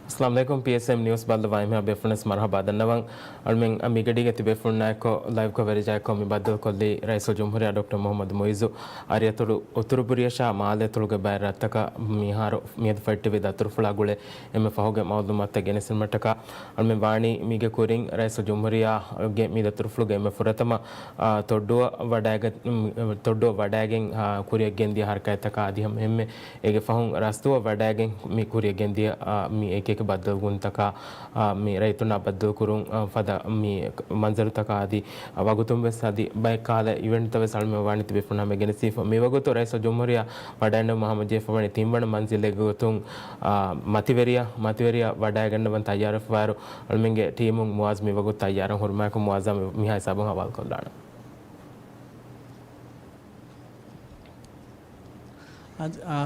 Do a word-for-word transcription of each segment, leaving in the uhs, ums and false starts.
އައްސަލާމު ޢަލައިކުމް. ޕީއެސްއެމް ނިއުސް ބައްލަވާ އެންމެހާ ބޭފުޅުންނަށް މަރުޙަބާ ދަންނަވަން. އަޅުމެން މިގަޑީގަ ތިބޭފުޅުންނާއެކު ލައިވްކޮށް ވެރިޖާއެއްކޮށް މި ބައްދަލުކޮށްލީ ރައީސުލްޖުމްހޫރިއްޔާ ޑޮކްޓަރ މުޙައްމަދު މުޢިއްޒު އަރިއަތޮޅު އުތުރުބުރިޔަށާ މާލެ އަތޮޅުގެ ބައެއް ރަށްތަކަށް މިހާރު މިއަދު ފެއްޓެވި ދަތުރުފުޅާ ގުޅޭ އެންމެ ފަހުގެ މަޢުލޫމާތުތައް ގެނެސްދިނުމަށްޓަކާ، އަޅުމެން ވާނީ މީގެ ކުރިން ރައީސުލްޖުމްހޫރިއްޔާގެ މި ދަތުރުފުޅުގެ އެންމެ ފުރަތަމަ، އާ، ތޮއްޑުއަށް ވަޑައިގަ-، ތޮއްޑުއަށް ވަޑައިގެން، އާ، ކުރިއަށް ގެންދިޔަ ހަރަކާތްތަކާ އަދި ހަމަ އެންމެ އޭގެ ފަހުން ރަސްދުއަށް ވަޑައިގެން މި ކުރިއަށް ގެންދިޔަ، އާ، މި އެކިއެކި ބައްދަލުވުންތަކާ، އާ، މި ރައްޔިތުންނާ ބައްދަލުކުރުން، އާ، ފަދަ މި މަންޒަރުތަކާ އަދި ވަގުތުން ވެސް އަދި ބައެއް ކަހަލަ އިވެންޓްތައް ވެސް އަޅުމެން ވާނީ ތިބޭފުޅުންނާ ހަމަ ގެނެސްދީފަ. މިވަގުތު ރައީސުލްޖުމްހޫރިއްޔާ ވަޑައިންނެވުމަށް ހަމަޖެހިފަވަނީ ތިންވަނަ މަންޒިލެއްގެ ގޮތުން، އާ، މަތިވެރިޔާ، މަތިވެރިޔާ ވަޑައިގަންނަވަން ތައްޔާރުވެފަވާއިރު، އަޅުމެންގެ ޓީމުން މުޢާޒް މިވަގުތު ތައްޔާރަށް ހުރުމާއެކު މުޢާޒާ މި-، މިހާ ހިސާބުން ހަވާލުކޮށްލާނަން. އަދި، އާ،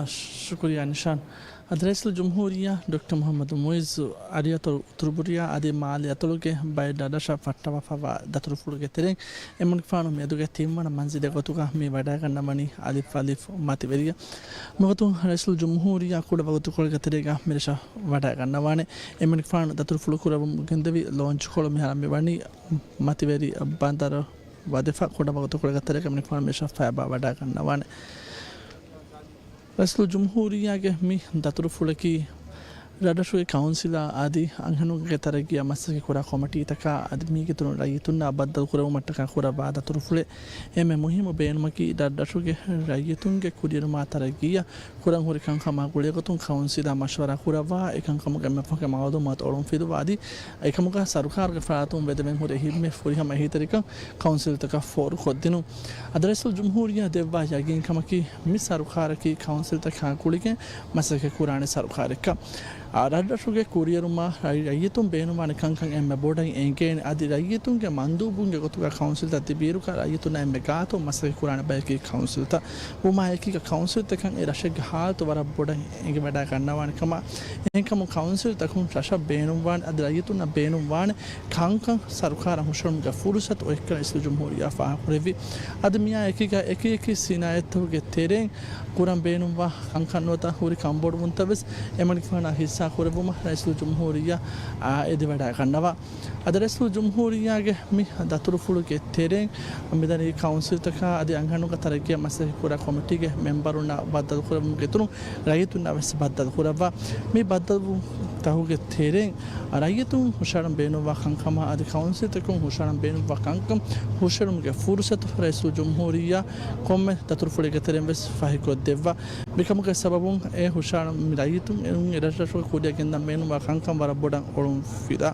ޝުކުރިއްޔާ ނިޝާން. އަދި ރައީސުލްޖުމްހޫރިއްޔާ ޑޮކްޓަރ މުޙައްމަދު މުޢިއްޒު އަރިއަތޮޅު އުތުރުބުރިޔާ އަދި މާލެ އަތޮޅުގެ ބައެއް ރަށްރަށަށް ފައްޓަވާފައިވާ ދަތުރުފުޅުގެ ތެރެއިން އެމަނިކުފާނު މިއަދުގެ ތިންވަނަ މަންޒިލެއް ގޮތުގަ މި ވަޑައިގަންނަވަނީ އަލިފް އަލިފް މަތިވެރިޔަށް. މިގޮތުން ރައީސުލްޖުމްހޫރިއްޔާ ކުޑަ ވަގުތުކޮޅެއްގެ ތެރޭގަ މިރަށަށް ވަޑައިގަންނަވާނެ. އެމަނިކުފާނު ދަތުރުފުޅު ކުރައްވަމުން ގެންދެވި ލޯންޗުކޮޅު މިހާރު މިވަނީ މަތިވެރި ބަނދަރު ވަދެފަ ކުޑަ ވަގުތުކޮޅެއްގެ ތެރޭގަ މިނިކުފާނު މިރަށަށް ފައިބާ ވަޑައިގަންނަވާނެ. ރައީސުލްޖުމްހޫރިއްޔާގެ މި ދަތުރުފުޅަކީ ރަށްރަށުގެ ކައުންސިލާ އަދި އަންހެނުންގެ ތަރައްގީއަށް މަސައްކަތް ކުރާ ކޮމިޓީތަކާ އަދި މީގެ އިތުރުން ރައްޔިތުންނާ ބައްދަލު ކުރެވުމަށްޓަކާ ކުރައްވާ ދަތުރުފުޅެއް. އެންމެ މުހިއްމު ބޭނުމަކީ ރަށްރަށުގެ ރައްޔިތުންގެ ކުރިއެރުމާ ތަރައްގީއަށް ކުރަން ހުރި ކަންކަމާ ގުޅޭގޮތުން ކައުންސިލާ މަޝްވަރާ ކުރައްވާ، އެކަންކަމުގެ އެންމެ ފަހުގެ މަޢުލޫމާތު އޮޅުން ފިލުވާ އަދި އެކަމުގަ ސަރުކާރުގެ ފަރާތުން ވެދެވެން ހުރި އެހީތެރިކަން ކައުންސިލްތަކަށް ފޯރުކޮށްދިނުން. އަދި ރައީސުލްޖުމްހޫރިއްޔާ ދެއްވާ ޔަގީންކަމަކީ މި ސަރުކާރަކީ ކައުންސިލްތަކާ ގުޅިގެން މަސައްކަތް ކުރާނެ ސަރުކާރެއްކަން. އާ، ރަށްރަށުގެ ކުރިއެރުމާ ރައްޔިތުން ބޭނުންވާނެ ކަންކަން އެންމެ ބޮޑަށް އެނގޭނެ. އަދި ރައްޔިތުންގެ މަންދޫބުންގެ ގޮތުގަ ކައުންސިލްތައް ތިބިއިރުގަ ރައްޔިތުންނާ އެންމެ ގާތުން މަސައްކަތް ކުރާނެ ބަޔަކީ ކައުންސިލްތައް. ވުމާ އެކީގަ ކައުންސިލްތަކަށް އެ ރަށެއްގެ ހާލަތު ވަރަށް ބޮޑަށް އެނގިވަޑައިގަންނަވާނެ ކަމަށް. އެހެންކަމުން ކައުންސިލްތަކުން ރަށަށް ބޭނުންވާނެ އަދި ރައްޔިތުންނަށް ބޭނުންވާނެ ކަންކަން ސަރުކާރަށް ހުށަހެޅުމުގެ ފުރުސަތު އޮތްކަން ރައީސުލްޖުމްހޫރިއްޔާ ފާހަގަކުރެއްވި. އަދި މިއާ އެކީގަ އެކި އެކި ސިނާއަތްތަކުގެ ތެރެއިން ކުރަން ބޭނުންވާ ކަންކަން ނުވަތަ ހުރި ކަންބޮޑުވުންތައް ވެސް އެމަނިކުފާނާ ހިއްސާ ކުރެއްވުމަށް ރައީސުލްޖުމްހޫރިއްޔާ އާ އެދިވަޑައިގަންނަވާ. އަދި ރައީސުލްޖުމްހޫރިއްޔާގެ މި ދަތުރުފުޅުގެ ތެރެއިން މިދަނީ ކައުންސިލްތަކާ އަދި އަންހެނުންގެ ތަރައްގީއަށް މަސައްކަތް ކުރާ ކޮމިޓީގެ މެމްބަރުންނާ ބައްދަލު ކުރެއްވުމުގެ އިތުރުން ރައްޔިތުންނާ ވެސް ބައްދަލު ކުރައްވާ. މި ބައްދަލުވުންތަކުގެ ތެރެއިން ރައްޔިތުން ހުށަހަޅަން ބޭނުންވާ ކަންކަމާ އަދި ކައުންސިލްތަކުން ހުށަހަޅަން ބޭނުންވާ ކަންކަން ހުށަހެޅުމުގެ ފުރުސަތު ރައީސުލްޖުމްހޫރިއްޔާ ކޮންމެ ދަތުރުފުޅެއްގެ ތެރެއިން ވެސް ފަހިކޮށްދެއްވާ. މިކަމުގެ ސަބަބުން އެ ހުށަހަޅަން މި ރައްޔިތުން އެ ރަށްރަށުގެ ކުރިއަށް ގެންދަން ބޭނުންވާ ކަންކަން ވަރަށް ބޮޑަށް އޮޅުން ފިލާ.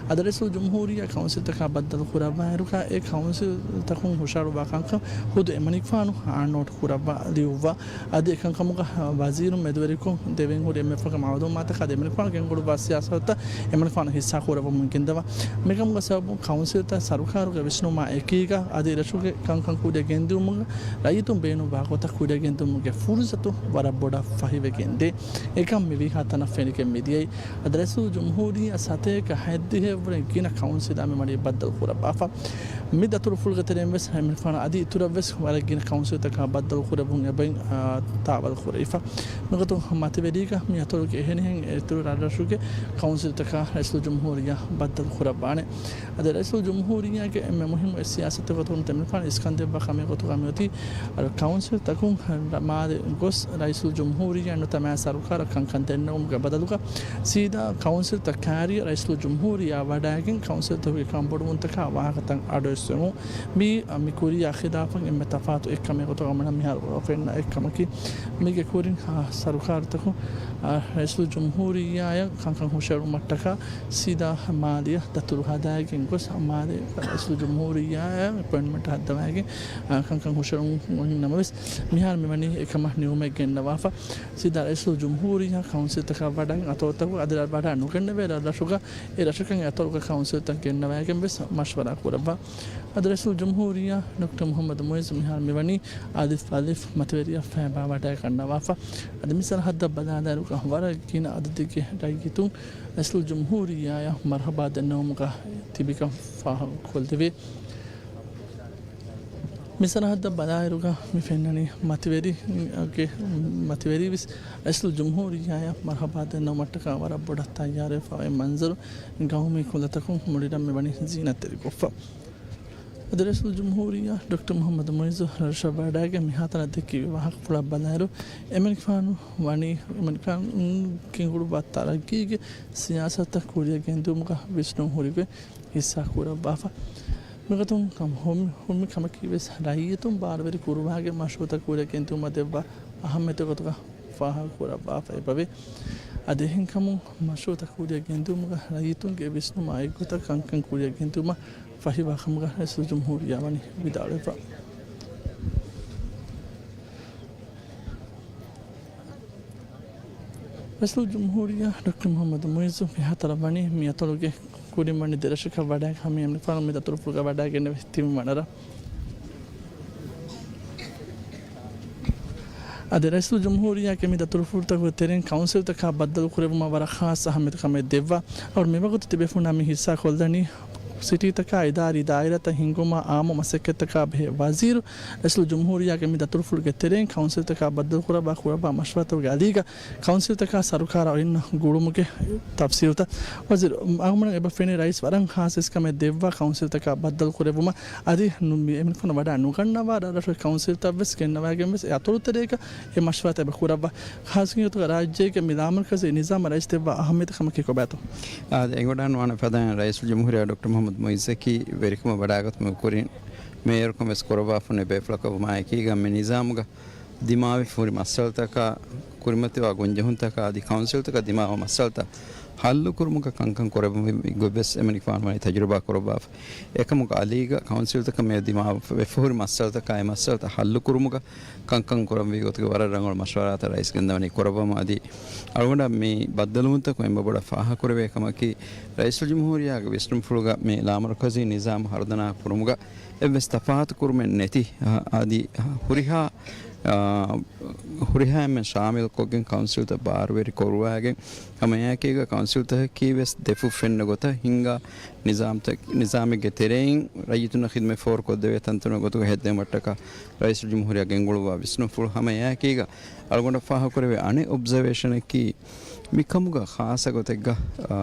އަދި ރައީސުލްޖުމްހޫރިއްޔާ ކައުންސިލްތަކާ ބައްދަލު ކުރައްވާއިރުގަ އެ ކައުންސިލްތަކުން ހުށަހަޅުއްވާ ކަންކަން ހުދު އެމަނިކުފާނު އާން ނޯޓް ކުރައްވާ ލިޔުއްވާ. އަދި އެކަންކަމުގަ ވަޒީރުން މެދުވެރިކޮށް ދެވެން ހުރި އެންމެ ފަހުގެ މަޢުލޫމާތަކާ އަދި އެމަނިކުފާނު ގެންގުޅުއްވާ ސިޔާސަތުތައް އެމަނިކުފާނު ހިއްސާ ކުރައްވަމުން ގެންދަވާ. މިކަމުގެ ސަބަބުން ކައުންސިލްތައް ސަރުކާރުގެ ވިސްނުމާ އެކީގަ އަދި ރަށުގެ ކަންކަން ކުރިއަށް ގެންދިއުމުގަ ރައްޔިތުން ބޭނުންވާ ގޮތަށް ކުރިއަށް ގެންދިއުމުގެ ފުރުސަތު ވަރަށް ބޮޑަށް ފަހިވެގެންދޭ. އެކަން މިވީހާ ތަނަށް ފެނިގެން މިދިޔައީ. އަދި ރައީސުލްޖުމްހޫރިއްޔާ ސަތޭކަ ހަތްދިހައެއްވުރެ ގިނަ ކައުންސިލާ މި މަޑީ ބައްދަލު ކުރައްވާފަ. މި ދަތުރުފުޅުގެ ތެރެއިން ވެސް އެމަނިކުފާނަށް އަދި އިތުރަށް ވެސް ވަރަށް ގިނަ ކައުންސިލްތަކާ ބައްދަލު ކުރެއްވުން އެބައިން، އާ، ތާވަލް ކުރެވިފަ. މިގޮތުން މަތިވެރީގަ މި އަތޮޅުގެ އެހެނިހެން އިތުރު ރަށްރަށުގެ ކައުންސިލްތަކާ ރައީސުލްޖުމްހޫރިއްޔާ ބައްދަލު ކުރައްވާނެ. އަދި ރައީސުލްޖުމްހޫރިއްޔާގެ އެންމެ މުހިއްމު ސިޔާސަތެއް ގޮތުން އެމަނިކުފާނު އިސްކަން ދެއްވާ ކަމެއް ގޮތުގަ މިއޮތީ، އަދި ކައުންސިލްތަކުން މާލެ ގޮސް ރައީސުލްޖުމްހޫރިއްޔާ ނުތަ މާ ސަރުކާރަށް ކަންކަން ދެންނެވުމުގެ ބަދަލުގަ ސީދާ ކައުންސިލްތައް ކާރިޔަށް ރައީސުލްޖުމްހޫރިއްޔާ ވަޑައިގެން ކައުންސިލްތަކުގެ ކަންބޮޑުވުންތަކާ ވާހަކަތައް އަޑުއެއްސެވުން. މީ، މި ކުރިޔާ ޚިލާފަށް އެންމެ ތަފާތު އެއްކަމެއް ގޮތުގަ މަނަ މިހާރު ފެންނަ އެއްކަމަކީ. މީގެ ކުރިން، އާ، ސަރުކާރުތަކުން، އާ، ރައީސުލްޖުމްހޫރިއްޔާއަށް ކަންކަން ހުށައެޅުމަށްޓަކާ ސީދާ މާލެއަށް ދަތުރު ހަދާގެން ގޮސް، މާލެ ރައީސުލްޖުމްހޫރިއްޔާއަށް އެޕޮއިންޓްމަންޓް ހައްދަވާގެން، އާ، ކަންކަން ހުށައެޅުން އޮތް ނަމަވެސް، މިހާރު މިވަނީ އެކަމަށް ނިމުމެއް ގެންނަވާފަ. ސީދާ ރައީސުލްޖުމްހޫރިއްޔާ ކައުންސިލްތަކަށް ވަޑައިގެން އަތޮޅުތަކުގަ އަދި ވަޑައި ނުގެންނެވޭ ރަށްރަށުގަ އެ ރަށަކަށް އެ އަތޮޅުގެ ކައުންސިލްތައް ގެންނަވާގެން ވެސް މަޝްވަރާ ކުރައްވާ. އަދި ރައީސުލްޖުމްހޫރިއްޔާ ޑޮކްޓަރ މުޙައްމަދު މުޢިއްޒު މިހާރު މިވަނީ އަލިފް އަލިފް މަތިވެރިޔަށް ފައިބާ ވަޑައިގަންނަވާފަ. އަދި މި ސަރަހައްދަށް ބަލާލާއިރުގަ ވަރަށް ގިނަ އަދަދެއްގެ ރައްޔިތުން ރައީސުލްޖުމްހޫރިއްޔާއަށް މަރުޙަބާ ދެންނެވުމުގަ ތިބިކަން ފާހަގަކޮށްލެވޭ. މި ސަރަހައްދަށް ބަލާއިރުގަ މި ފެންނަނީ މަތިވެރި، ގެ މަތިވެރީވެސް ރައީސުލްޖުމްހޫރިއްޔާއަށް މަރުހަބާ ދަންނަވުމަށްޓަކާ ވަރަށް ބޮޑަށް ތައްޔާރުވެފަ އޮތް މަންޒަރު ގައުމީ ކުލަތަކުން މުޅި ރަށް މި ވަނީ ޒީނަތްތެރިކޮށްފަ. އަދި ރައީސުލްޖުމްހޫރިއްޔާ ޑޮކްޓަރ މުޙައްމަދު މުޢިއްޒު ރަށަށް ވަޑައިގެން މިހާތަނަށް ދެއްކި ވާހަކަފުޅާ ބަލާއިރު، އެމަނިކުފާނު ވަނީ، އެމަނިކުފާނު ގެންގުޅުއްވާ ތަރައްގީގެ ސިޔާސަތަށް ކުރިއަށް ގެންދިއުމުގަ ވިސްނުން ހުރިގޮތް ހިއްސާ ކުރައްވާފަ. މިގޮތުން ކަމް ހުން-، ހުންމި ކަމަކީ ވެސް ރައްޔިތުން ބާރުވެރި ކުރުވާގެން މަޝްރޫޢުތައް ކުރިއަށް ގެންދިއުމަށް ދެއްވާ އަހައްމިއްޔަތުގެ ގޮތުގަ ފާހަގަ ކުރައްވާފަ އެބަވޭ. އަދި އެހެންކަމުން މަޝްރޫޢުތައް ކުރިއަށް ގެންދިއުމުގަ ރައްޔިތުންގެ ވިސްނުމާ އެއްގޮތަށް ކަންކަން ކުރިއަށް ގެންދިއުމަށް ފަހިވާ ކަމުގަ ރައީސުލްޖުމްހޫރިއްޔާ ވަނީ ވިދާޅުވެފަ. ރައީސުލްޖުމްހޫރިއްޔާ ޑޮކްޓަރ މުޙައްމަދު މުޢިއްޒު މިހާތަނަށް ވަނީ މި އަތޮޅުގެ ކުރިން ވަނީ ދެރަށަކަށް ވަޑައި ހަމަ އެމަނިކުފާނު މި ދަތުރުފުޅުގަ ވަޑައިގެންނެވި ތިން ވަނަ ރަށް. އަދި ރައީސުލްޖުމްހޫރިއްޔާގެ މި ދަތުރުފުޅުތަކުގެ ތެރެއިން ކައުންސިލްތަކާ ބައްދަލު ކުރެއްވުމަށް ވަރަށް ޚާއްޞަ އަހައްމިއްޔަތު ކަމެއް ދެއްވާ. އަޅުގަނޑު މިވަގުތު ތިބޭފުޅުންނާ މި ހިއްސާ ކޮށްލަނީ ސިޓީތަކާ އިދާރީ ދާއިރާތައް ހިންގުމާ އާއްމު މަސައްކަތްތަކާ ބެހޭ ވަޒީރު ރައީސުލްޖުމްހޫރިއްޔާގެ މި ދަތުރުފުޅުގެ ތެރެއިން ކައުންސިލްތަކާ ބައްދަލުކުރައްވާ ކުރައްވާ މަޝްވަރާތަކުގެ އަލީގަ ކައުންސިލްތަކާ ސަރުކާރާ އޮތްނަ ގުޅުމުގެ ތަފްސީލުތައް. ވަޒީރު، އަޅުގަނޑަށް އެބަ ފެނޭ ރައީސް ވަރަށް ޚާއްޞަ ކަމެއް ދެއްވާ ކައުންސިލްތަކާ ބައްދަލު ކުރެއްވުމަށް. އަދި ނު-، މި އެމަނިކުފާނު ވަޑައި ނުގަންނަވާ ރަށްރަށުގެ ކައުންސިލްތައް ވެސް ގެންނަވައިގެން ވެސް އެ އަތޮޅު ތެރޭގަ އެ މަޝްވަރާތައް އެބަ ކުރައްވާ. ޚާއްޞަ ގޮތުގަ ރާއްޖޭގެ މި ލާމަރުކަޒީ ނިޒާމަށް ރައީސް ދެއްވާ އަހައްމިއްޔަތު ކަމަކީ ކޮބާތޯ؟ އާދެ، އެނގިވަޑައިގަންނަވާނެ ފަދައިން ރައީސުލްޖުމްހޫރިއްޔާ ޑޮކްޓަރ މުޙައްމަދު މުޢިއްޒަކީ ވެރިކަމަށް ވަޑައިގަތުމުގެ ކުރިން މޭޔަރުކަން ވެސް ކުރައްވާފަ ހުންނެވި ބޭފުޅަކަށް ވުމާއެކީގަ މި ނިޒާމުގަ ދިމާވެފަ ހުރި މައްސަލަތަކާ، ކުރިމަތިވާ ގޮންޖެހުންތަކާ އަދި ކައުންސިލްތަކަށް ދިމާވާ މައްސަލަތައް ހައްލުކުރުމުގަ ކަންކަން ކުރެއްވުމުގެ ގޮތްވެސް އެމަނިކުފާނު ވަނީ ތަޖުރިބާ ކުރައްވާފަ. އެކަމަކު އަލީގަ ކައުންސިލްތަކަށް މިއަދު ދިމާވެފަ ހުރި މައްސަލަތަކާ އެ މައްސަލަތައް ހައްލުކުރުމުގަ ކަންކަން ކުރަންވީ ގޮތުގެ ވަރަށް ރަނގަޅު މަޝްވަރާތައް ރައީސް ގެންދަވަނީ ކުރައްވަމުން. އަދި އަޅުގަނޑަށް މި ބައްދަލުވުންތަކުން އެންމެ ބޮޑަށް ފާހަގަކުރެވޭ ކަމަކީ، ރައީސުލްޖުމްހޫރިއްޔާގެ ވިސްނުންފުޅުގަ މި ލާމަރުކަޒީ ނިޒާމް ހަރުދަނާ ކުރުމުގަ އެއްވެސް ތަފާތު ކުރުމެއް ނެތި، އަ، އަދި ހުރިހާ، އަ، ހުރިހާ އެންމެން ޝާމިލްކޮށްގެން ކައުންސިލްތައް ބާރުވެރި ކުރުވާގެން ހަމައެއާއެކީގަ ކައުންސިލްތަކަކީ ވެސް ދެފުށް ފެންނަ ގޮތަށް ހިންގާ ނިޒާމްތައް، ނިޒާމެއްގެ ތެރެއިން ރައްޔިތުންނަށް ޚިދުމަތް ފޯރުކޮށްދެވޭ ތަންތަނުގެ ގޮތުގަ ހެއްދެވުމަށްޓަކާ ރައީސުލްޖުމްހޫރިއްޔާ ގެންގުޅުއްވާ ވިސްނުންފުޅު. ހަމައެއާއެކީގަ އަޅުގަނޑަށް ފާހަގަކުރެވޭ އަނެއް އޮބްޒަވޭޝަނަކީ، މިކަމުގަ ޚާއްޞަ ގޮތެއްގަ، އާ،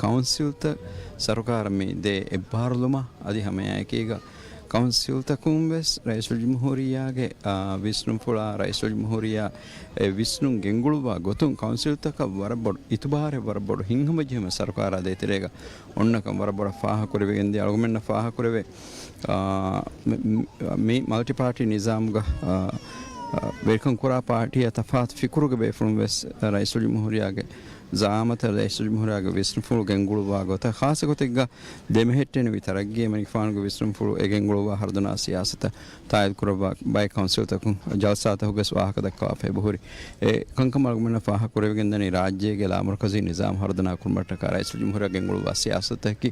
ކައުންސިލްތައް ސަރުކާރަށް މި ދޭ އެއްބާރުލުމާ އަދި ހަމައެއާއެކީގަ ކައުންސިލްތަކުން ވެސް ރައީސުލްޖުމްހޫރިއްޔާގެ، އާ، ވިސްނުންފުޅާ ރައީސުލްޖުމްހޫރިއްޔާ އެ ވިސްނުން ގެންގުޅުއްވާ ގޮތުން ކައުންސިލްތަކަށް ވަރަށް ބޮޑު އިތުބާރެއް، ވަރަށް ބޮޑު ހިތްހަމަޖެހުމެއް ސަރުކާރާ ދޭތެރޭގަ އޮންނަކަން ވަރަށް ބޮޑަށް ފާހަގަކުރެވިގެންދިޔަ. އަޅުގަމެންނަށް ފާހަގަކުރެވޭ، އާ، މި، މި، މި މަލްޓިޕާޓީ ނިޒާމުގަ، އާ، އާ، ވެރިކަން ކުރާ ޕާޓީއާ ތަފާތު ފިކުރުގެ ބޭފުޅުން ވެސް ރައީސުލްޖުމްހޫރިއްޔާގެ ޒައާމަތަށް ރައީސުލްޖުމްހޫރިއްޔާގެ ވިސްނުންފުޅު ގެންގުޅުއްވާ ގޮތަށް ޚާއްޞަ ގޮތެއްގަ ދެމެހެއްޓެނިވި ތަރައްގީ އެމަނިކުފާނުގެ ވިސްނުންފުޅު އެ ގެންގުޅުއްވާ ހަރުދަނާ ސިޔާސަތަށް ތާއީދު ކުރައްވާ ބައެއް ކައުންސިލްތަކުން ޖަލްސާތަކުގަސް ވާހަކަ ދައްކަވާފަ އެބަހުރި. އެ ކަންކަމަށް އަޅުގަނޑަށް ފާހަގަކުރެވިގެންދަނީ ރާއްޖޭގެ ލާމަރުކަޒީ ނިޒާމް ހަރުދަނާ ކުރުމަށްޓަކާ ރައީސުލްޖުމްހޫރިއްޔާ ގެންގުޅުއްވާ ސިޔާސަތަކީ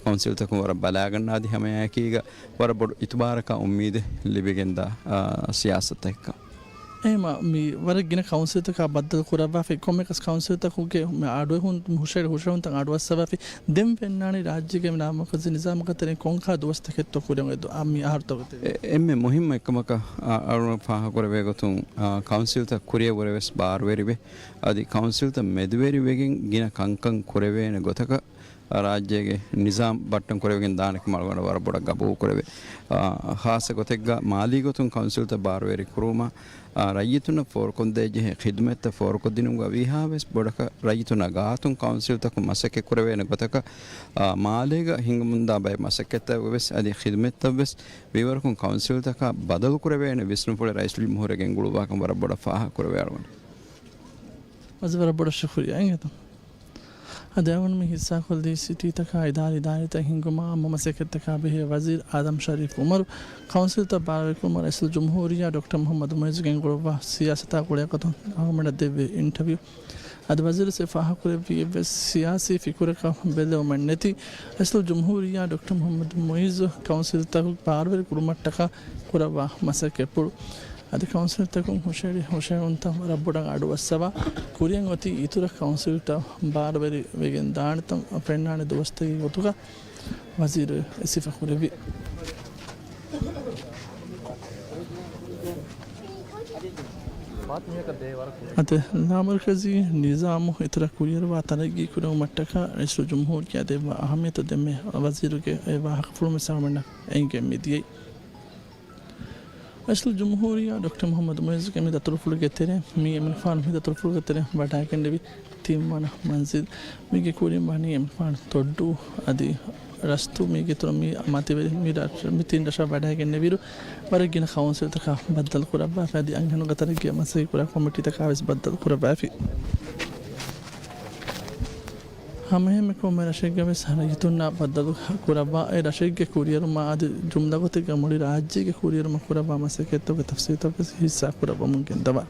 ކައުންސިލްތަކުން ވަރަށް ބަލާގަންނަ އަދި ހަމައެއާއެކީގަ ވަރަށް ބޮޑު އިތުބާރަކާ އުއްމީދެއް ލިބިގެންދާ، އާ، ސިޔާސަތެއްކަން. އެހެމަ މި ވަރަށް ގިނަ ކައުންސިލްތަކާ ބައްދަލު ކުރައްވާފައި، ކޮންމެއަކަސް ކައުންސިލްތަކުގެ މި އަޑުއެހުން، ހުށަހެޅި ހުށަހެޅުންތައް އަޑުއައްސަވާފައި، ދެން ފެންނާނީ ރާއްޖޭގެ މި ނާމުމަރުކަޒީ ނިޒާމަކަށް ތެރެއިން ކޮންކަހަލަ ދުވަސްތަކެއްތޯ ކުރިއަށް އޮތް އަ، މި އަހަރުތަކުގެ ތެރެއިން. އެ، އެންމެ މުހިއްމު އެއްކަމަކަށް، އަ، އަޅުގަނޑު ފާހަގަކުރެވޭ ގޮތުން، އަ، ކައުންސިލްތައް ކުރިއަށްވުރެވެސް ބާރުވެރިވެ، އަދި ކައުންސިލްތައް މެދުވެރިވެގެން ގިނަ ކަންކަން ކުރެވޭނެ ގޮތަކަށް ރާއްޖޭގެ ނިޒާމް ބައްޓަން ކުރެވިގެން ދާނެ ކަމަށް އަޅުގަނޑަށް ވަރަށް ބޮޑަށް ގަބޫލު ކުރެވޭ. އާ، ޚާއްޞަ ގޮތެއްގަ މާލީ ގޮތުން ކައުންސިލްތައް ބާރުވެރި ކުރުވުމަށް، އާ، ރައްޔިތުންނަށް ފޯރުކޮށްދޭ ޖެހޭ ޚިދުމަތްތައް ފޯރުކޮށްދިނުމުގަ ވީހާވެސް ބޮޑަކަށް ރައްޔިތުންނާ ގާތުން ކައުންސިލްތަކުން މަސައްކަތް ކުރެވޭނެ ގޮތަކަށް، އާ، މާލޭގަ ހިނގަމުންދާ ބައެއް މަސައްކަތްތައްވެސް އަދި ޚިދުމަތްތައްވެސް ވީވަރަކުން ކައުންސިލްތަކާ ބަދަލު ކުރެވޭނެ ވިސްނުންފުޅެއް ރައީސުލްޖުމްހޫރިއްޔާ ގެންގުޅުއްވާކަން ވަރަށް ބޮޑަށް ފާހަގަ ކުރެވޭ އަޅުގަނޑު. ވަޒީރު ވަރަށް ބޮޑަށް ޝުކުރިއްޔާ އިނގޭތޯ. އަދި އަޅުގަނޑު މި ހިއްސާކޮށްލީ ސިޓީތަކާ އިދާރީ ދާއިރާތައް ހިންގުމާ އާއްމު މަސައްކަތްތަކާ ބެހޭ ވަޒީރު އާދަމް ޝަރީފް އުމަރު، ކައުންސިލްތައް ބާރުވެރިކުރުމަށް ރައީސުލްޖުމްހޫރިއްޔާ ޑޮކްޓަރ މުޙައްމަދު މުޢިއްޒު ގެންގުޅުއްވާ ސިޔާސަތާ ގުޅޭ ގޮތުން އަޅުގަނޑަށް ދެއްވި އިންޓަވިއު. އަދި ވަޒީރު ވެސް ފާހަގަކުރެއްވީ އެއްވެސް ސިޔާސީ ފިކުރަކަށް ބެއްލެވުމެއް ނެތި ރައީސުލްޖުމްހޫރިއްޔާ ޑޮކްޓަރ މުޙައްމަދު މުޢިއްޒު ކައުންސިލްތަކު ބާރުވެރި ކުރުމަށްޓަކާ ކުރައްވާ މަސައްކަތްޕުޅު. އަދި ކައުންސިލްތަކުން ހުށަހެޅި ހުށަހެޅުންތައް ވަރަށް ބޮޑަށް އަޑުއައްސަވާ، ކުރިއަށް އޮތީ އިތުރަށް ކައުންސިލްތައް ބާރުވެރި ވެގެން ދާނެތަން ފެންނާނެ ދުވަސްތަކެއް ގޮތުގަ ވަޒީރު އެ ސިފަ ކުރެއްވި. އަދި ލާމަރުކަޒީ ނިޒާމު އިތުރަށް ކުރިއަރުވާ ތަރައްގީ ކުރެވުމަށްޓަކާ ރައީސުލްޖުމްހޫރިއްޔާ ދެއްވާ އަހައްމިޔަތު ދެންމެ ވަޒީރުގެ ވާހަކަފުޅުން ވެސް އަޅުގަނޑަށް އެނގެން މިދިޔައީ. ރައީސުލްޖުމްހޫރިއްޔާ ޑޮކްޓަރ މުޙައްމަދު މުޢިއްޒުގެ މި ދަތުރުފުޅުގެ ތެރެއިން މި އެމިންފާނު މި ދަތުރުފުޅުގެ ތެރެއިން ވަޑައިގެންނެވި ތިންވަނަ މަންޒިލް. މީގެ ކުރިން ވަނީ އެމިންފާނު ތޮއްޑޫ އަދި ރަސްތޫ. މީގެ އިތުރަށް މި މަތިވެރި މި ރަށް-، މި ތިން ރަށަށް ވަޑައިގެންނެވިއިރު ވަރަށް ގިނަ ކައުންސިލްތަކާ ބައްދަލު ކުރައްވާފަ އަދި އަންހެނުންގެ ތަރައްގީއަށް މަސައްކަތް ކުރާ ކޮމިޓީތަކާ ވެސް ބައްދަލު ކުރައްވާފި. ހަމައެހެންމެ ކޮންމެ ރަށެއްގަ ވެސް ރައްޔިތުންނާ ބައްދަލު ކުރައްވާ، އެ ރަށެއްގެ ކުރިއެރުމާ އަދި ޖުމްލަ ގޮތެއްގަ މުޅި ރާއްޖޭގެ ކުރިއެރުމަށް ކުރައްވާ މަސައްކަތްތަކުގެ ތަފްސީލްތައް ވެސް ހިއްސާ ކުރައްވަމުން ގެންދަވާ.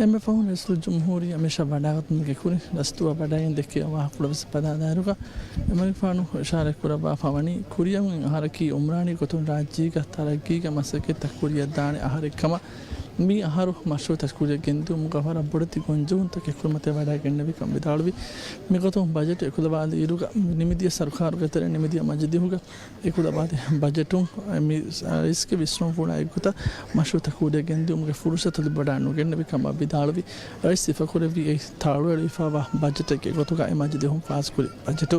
އެންމެ ފަހުން ރައީސުލްޖުމްހޫރިއްޔާ މި ރަށަށް ވަޑައިގަތުމުގެ ކުރިން ރަސްތޫއަށް ވަޑައިގެން ދެއްކި ވާހަކަފުޅަށް ވެސް ބަލާލާއިރުގަ، އެމަނިކުފާނު އިޝާރާތް ކުރައްވާފަ ވަނީ، ކުރިއަށް އޮތް އަހަރަކީ އުމްރާނީ ގޮތުން ރާއްޖޭގަ ތަރައްގީގެ މަސައްކަތްތައް ކުރިއަށް ދާނެ އަހަރެއް ކަމަށް. މި އަހަރު މަޝްރޫއުތައް ކުރިއަށް ގެންދިއުމުގަ ވަރަށް ބޮޑެތި ގޮންޖެހުންތަކެއް ކުރިމަތިވެ ވަޑައިގެންނެވިކަން ވިދާޅުވި. މިގޮތުން ބަޖެޓް އެކުލަވާލިއިރުގަ ނިމިދިޔަ ސަރުކާރުގެ ތެރެ ނިމިދިޔަ މަޖިލީހުގަ އެކުލަވާދި ބަޖެޓުން މި ރައީސްގެ ވިސްނުންފުޅާ އެއްގޮތަށް މަޝްރޫއުތައް ކުރިއަށް ގެންދިއުމުގެ ފުރުސަތު ލިބިވަޑައި ނުގެންނެވި ކަމަށް ވިދާޅުވި. ރައީސް ސިފަކުރެއްވި އެ ތަޅުއެޅިފައިވާ ބަޖެޓެއްގެ ގޮތުގަ އެ މަޖިލީހުން ފާސްކުރި ބަޖެޓު.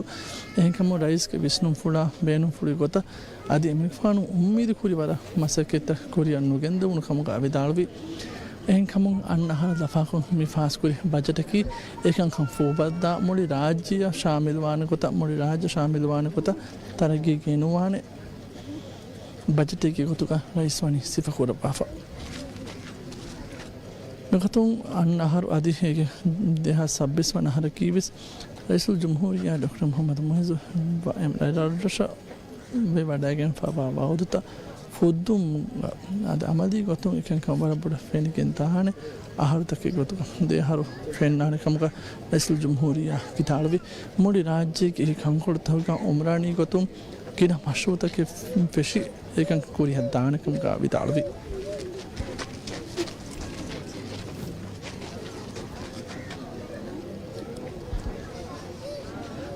އެހެންކަމުން ރައީސްގެ ވިސްނުންފުޅާ ބޭނުންފުޅުގެ ގޮތަށް އަދި އެމިންފާނު އުއްމީދު ކުރި ވަރަށް މަސައްކަތްތައް ކުރިއަށް ނުގެންދެވުނު ކަމުގަ ވިދާޅުވި. އެހެންކަމުން އަންނަ އަހަރަށް ލަފާކޮށް މި ފާސްކުރި ބަޖެޓަކީ އެކަންކަން ފޫބައްދާ މުޅި ރާއްޖެއަށް ޝާމިލުވާނެ ގޮތަށް، މުޅި ރާއްޖެ ޝާމިލުވާނެ ގޮތަށް ތަރައްގީ ގެނުވާނެ ބަޖެޓެއްގެ ގޮތުގަ ރައީސް ވަނީ ސިފަކުރައްވާފަ. މިގޮތުން އަންނަ އަހަރު އަދި އޭގެ ދެހާސް ސައްބީސް ވަނަ އަހަރަކީ ވެސް ރައީސުލްޖުމްހޫރިއްޔާ ޑޮކްޓަރ މުޙައްމަދު މުޢިއްޒު ވަ-، އެ-، ރަށްރަށަށް ވެ ވަޑައިގެންފައިވާ ވައުދުތައް ފުއްދުން އަދި އަމަލީ ގޮތުން އެކަންކަން ވަރަށް ބޮޑަށް ފެނިގެން ދާނެ އަހަރުތަކެއް ގޮތުގަ ދެ އަހަރު ފެންނާނެ ކަމުގަ ރައީސުލްޖުމްހޫރިއްޔާ ވިދާޅުވި. މުޅި ރާއްޖޭގެ އެހީ ކަންކޮޅުތަކުގަ އުމްރާނީ ގޮތުން ގިނަ މަޝްރޫއުތަކެއް ފެށި އެކަން ކުރިއަށް ދާނެ ކަމުގަ ވިދާޅުވި.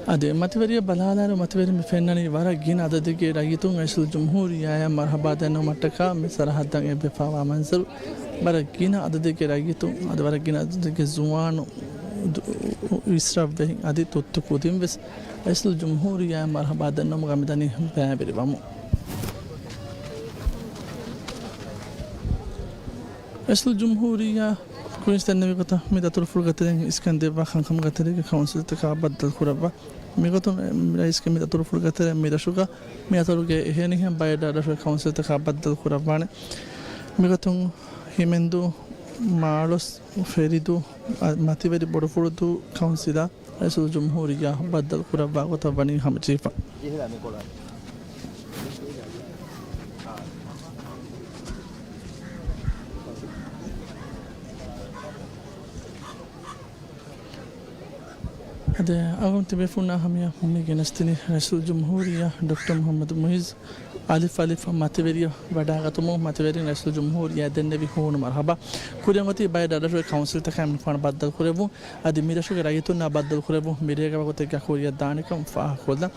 އަދި މަތިވެރިޔަށް ބަލާލާއިރު، މަތިވެރިން މި ފެންނަނީ ވަރަށް ގިނަ އަދަދެއްގެ ރައްޔިތުން ރައީސުލްޖުމްހޫރިއްޔާއަށް މަރުޙަބާ ދަންނަވުމަށްޓަކާ މި ސަރަޙައްދަށް އެބަފާވާ މަންޒަރު. ވަރަށް ގިނަ އަދަދެއްގެ ރައްޔިތުން އަދި ވަރަށް ގިނަ އަދަދެއްގެ ޒުވާނު ދު-، އިސްރަށްވެހިން އަދި ތުއްތު ކުދިން ވެސް ރައީސުލްޖުމްހޫރިއްޔާއަށް މަރުޙަބާ ދަންނަވުމުގަ މިދަނީ ބައިވެރިވަމުން. ރައީސުލްޖުމްހޫރިއްޔާ ކުރިން ދެންނެވި ގޮތަށް މި ދަތުރުފުޅުގެ ތެރެއިން އިސްކަން ދެއްވާ ކަންކަމުގެ ތެރޭގަ ކައުންސިލްތަކާ ބައްދަލު ކުރައްވާ. މިގޮތުން ރައީސްގެ މި ދަތުރުފުޅުގެ ތެރެއިން މި ރަށުގަ މި އަތޮޅުގެ އެހެނިހެން ބައެއް ރަށްރަށުގެ ކައުންސިލްތަކާ ބައްދަލު ކުރައްވާނެ. މިގޮތުން ހިމެންދޫ، މާޅޮސް، ފެރިދޫ، އަ، މަތިވެރި ބޮޑުފުޅުދޫ ކައުންސިލާ ރައީސުލްޖުމްހޫރިއްޔާ ބައްދަލު ކުރައްވާ ގޮތަށް ވަނީ ހަމަޖެހިފަ. އަދި އަޅުގަނޑު ތިބޭފުޅުންނާ ހަމަޔަށް މި ގެނެސްދިނީ ރައީސުލްޖުމްހޫރިއްޔާ ޑޮކްޓަރ މުޙައްމަދު މުޢިއްޒު އަލިފް އަލިފް މަތިވެރިޔަށް ވަޑައިގަތުމުން މަތިވެރިން ރައީސުލްޖުމްހޫރިއްޔާ ދެންނެވި ހޫނު މަރުޙަބާ. ކުރިއަށް އޮތީ ބައެއް ރަށްރަށުގެ ކައުންސިލްތަކާ އެމިންފާނު ބައްދަލު ކުރެއްވުން. އަދި މި ރަށުގެ ރައްޔިތުންނާ ބައްދަލު ކުރެއްވުން މި ރޭގަ ވަގުތެއްގަ ކުރިއަށް ދާނެކަން ފާހަގަކޮށްލަން.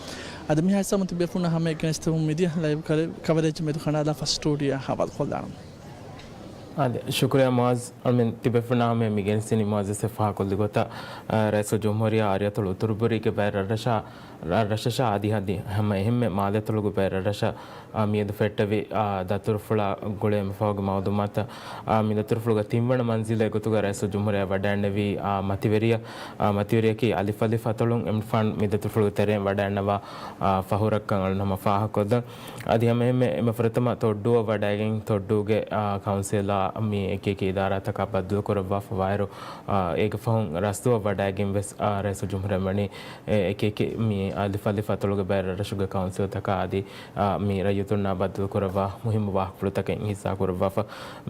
އަދި މިހާ ހިސާބުން ތިބޭފުޅުންނާ ހަމަޔަށް ގެނެސްދެމުން މިދިޔަ ލައިވް ކަރެ-، ކަވަރޭޖް މެދު ކަނޑާލާފަ ސްޓޫޑިއޯއާ ހަވާލުކޮށްލާނަން. އާދެ، ޝުކުރިއްޔާ މުޢާޒް. އަޅުމެން ތިބޭފުޅުންނާ ހަމަޔަށް މި ގެނެސްދިނީ މުޢާޒް އެސް އެފް ފާހަގަކޮށްލި ގޮތަށް، އަ، ރައީސުލްޖުމްހޫރިއްޔާ އަރިއަތޮޅު އުތުރުބުރީގެ ބައެއް ރަށްރަށާ، ރަށްރަށަށާ އަދި އަދި ހަމަ އެހެންމެ މާލެއަތޮޅުގެ ބައެއް ރަށްރަށަށް، އަ، މިއަދު ފެއްޓެވި، އަ، ދަތުރުފުޅާ ގުޅޭ މިފަހުގެ މައުލޫމާތަށް، އަ، މި ދަތުރުފުޅުގެ ތިންވަނަ މަންޒިލެއް ގޮތުގަ ރައީސުލްޖުމްހޫރިއްޔާ ވަޑައިންނެވީ، އަ، މަތިވެރިޔަށް، އަ، މަތިވެރިޔަކީ އަލިފް އަލިފް އަތޮޅުން އެމިންފާން މި ދަތުރުފުޅުގެ ތެރެއިން ވަޑައިންނަވާ، އަ، ފަހުރަށްކަން އަޅުން ހަމަ ފާހަގަކޮށްލަން. އަދި ހަމައެހެންމެ އެންމެ ފުރަތަމަ ތޮއްޑޫއަށް ވަޑައިގެން، ތޮއްޑޫގެ، އާ، ކައުންސިލާ މި އެކި އެކި އިދާރާތަކާ ބައްދަލު ކުރައްވާފަ ވާއިރު، އާ، އޭގެ ފަހުން ރަސްދޫއަށް ވަޑައިގެން ވެސް، އާ، ރައީސުލްޖުމްހޫރިއްޔާ ވަނީ، އެ، އެކި އެކި މި އަލިފް އަލިފް އަތޮޅުގެ ބައެއް ރަށްރަށުގެ ކައުންސިލްތަކާ އަދި، އާ، މި ރައްޔިތުންނާ ބައްދަލު ކުރައްވާ މުހިއްމު ވާހަކަފުޅުތަކެއް ހިއްސާ ކުރައްވާފަ.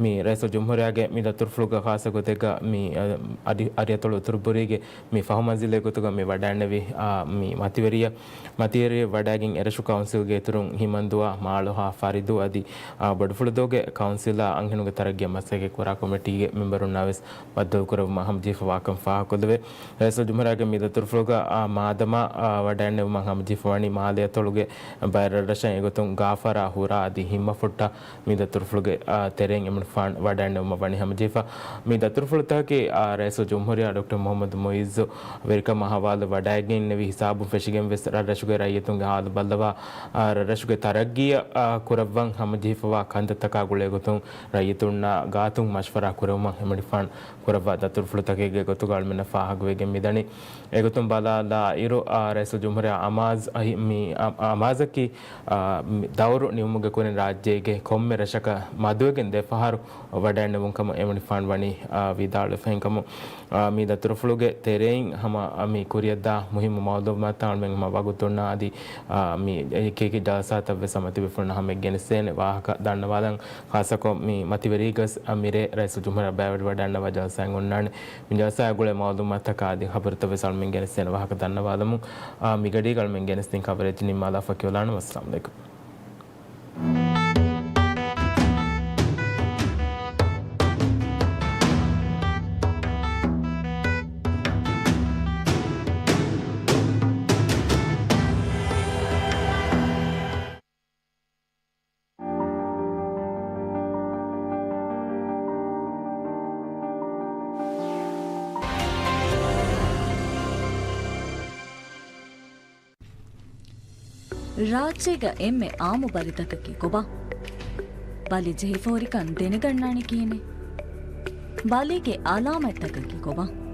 މި ރައީސުލްޖުމްހޫރިއްޔާގެ މި ދަތުރުފުޅުގެ ޚާއްޞަ ގޮތެއްގަ މި، އަ، އަދި އަރިއަތޮޅު އުތުރުބުރީގެ މި ފަހު މަންޒިލެއް ގޮތުގަ މި ވަޑައިންނެވި، އާ، މި މަތިވެރިޔަށް، މަތިވެރިޔަށް ވަޑައިގެން އެރަށު ކައުންސިލްގެ އިތުރުން ހިމަންދުއާ، މާޅޮހާ، ފަރިދޫ އަދި، އާ، ބޮޑުފުޅުދޫގެ ކައުންސިލާ އަންހެނުންގެ ތަރައްގީ މަސައްކަތް ކުރާ ކޮމިޓީގެ މެމްބަރުންނާ ވެސް ބައްދަލުކުރެއްވުމަށް ހަމަޖެހިފަ ވާކަން ފާހަގަކޮށްލެވޭ. ރައީސުލްޖުމްހޫރިއްޔާގެ މި ދަތުރުފުޅުގަ، އާ، މާދަމާ، އާ، ވަޑައިގެންނެވުމަށް ހަމަޖެހިފަ ވަނީ މާލެ އަތޮޅުގެ ބައެއް ރަށްރަށަށް އެގޮތުން ގާފަރާ ހުރާ އަދި ހިންމަފުއްޓާ މި ދަތުރުފުޅުގެ، އާ، ތެރެއިން އެމަނިކުފާނު ވަޑައިގެންނެވުމަށް ވަނީ ހަމަޖެހިފަ. މި ދަތުރުފުޅުތަކަކީ، އާ، ރައީސުލްޖުމްހޫރިއްޔާ ޑޮކްޓަރ މުހައްމަދު މުއިއްޒު ވެރިކަމާ ހަވާލު ވަޑައިގެންނެވި ހިސާބުން ފެށިގެން ވެސް ރަށްރަށުގެ ރައްޔިތުންގެ ހާލު ބައްލަވާ، އާ، ރަށްރަށުގެ ތަރައްގީއަށް، އާ، ކުރައްވަން ހަމަޖެހިފަވާ ކަންތައްތަކާ ގުޅޭގޮތުން ރައްޔިތުންނާ ގާތުން މަޝްވަރާ ކުރެވުމަށް އެމަނިކުފާނު ކުރައްވާ ދަތުރުފުޅުތަކެއްގެ ގޮތުގަ އަޅުމެންނަށް ފާހަގަވެގެން މިދަނީ. އެގޮތުން ބަލާލާއިރު، އާ، ރައީސުލްޖުމްހޫރިއްޔާ އަމާޒް އަހި-، މި އަ-، އަމާޒަކީ، އާ، މި ދައުރު ނިމުމުގެ ކުރިން ރާއްޖޭގެ ކޮންމެ ރަށަކަށް މަދުވެގެން ދެފަހަރު ވަޑައިގެންނެވުން ކަމަށް އެމަނިކުފާނު ވަނީ، އާ، ވިދާޅުވެފަ. އެހެންކަމުން، އާ، މި ދަތުރުފުޅުގެ ތެރެއިން ހަމަ، އާ، މި ކުރިއަށްދާ މުހިއްމު މައުލޫމާތުތައް އަޅުމެން ހަމަ ވަގުތުންނާ އަދި، އާ، މި އެކި އެކި ޖަލްސާތައް ވެސް ހަމަ ތިބޭފުޅުންނަށް ހަމަ ގެނެސްދޭނެ ވާހަކަ ދަންނަވާލަން. ޚާއްޞަކޮށް މި މަތިވެރީގަސް މިރޭ ރައީސުލްޖުމްހޫރިއްޔާ ބައިވެރިވަޑައިގަންނަވާ ޖަލްސާއެއް އޮންނާނެ. މި ޖަލްސާއާ ގުޅޭ މައުލޫމާތަކާ އަދި ޚަބަރުތައް ވެސް އަޅުމެން ގެނެސްދޭނެ ވާހަކަ ދަންނަވާލަމުން، އާ، މިގަޑީގަ އަޅުމެން ގެނެސްދިން ޚަބަރެއް ނިންމާލާފަ ކިޔުލާނަމަ. އައްސަލާމު ޢަލައިކުމް. ރާއްޖޭގަ އެންމެ އާއްމު ބަލިތަކަކީ ކޮބާ؟ ބަލި ޖެހިފަ ހުރިކަން ދެނެގަންނާނީ ކިހިނެއް؟ ބަލީގެ އަލާމަތްތަކަކީ ކޮބާ؟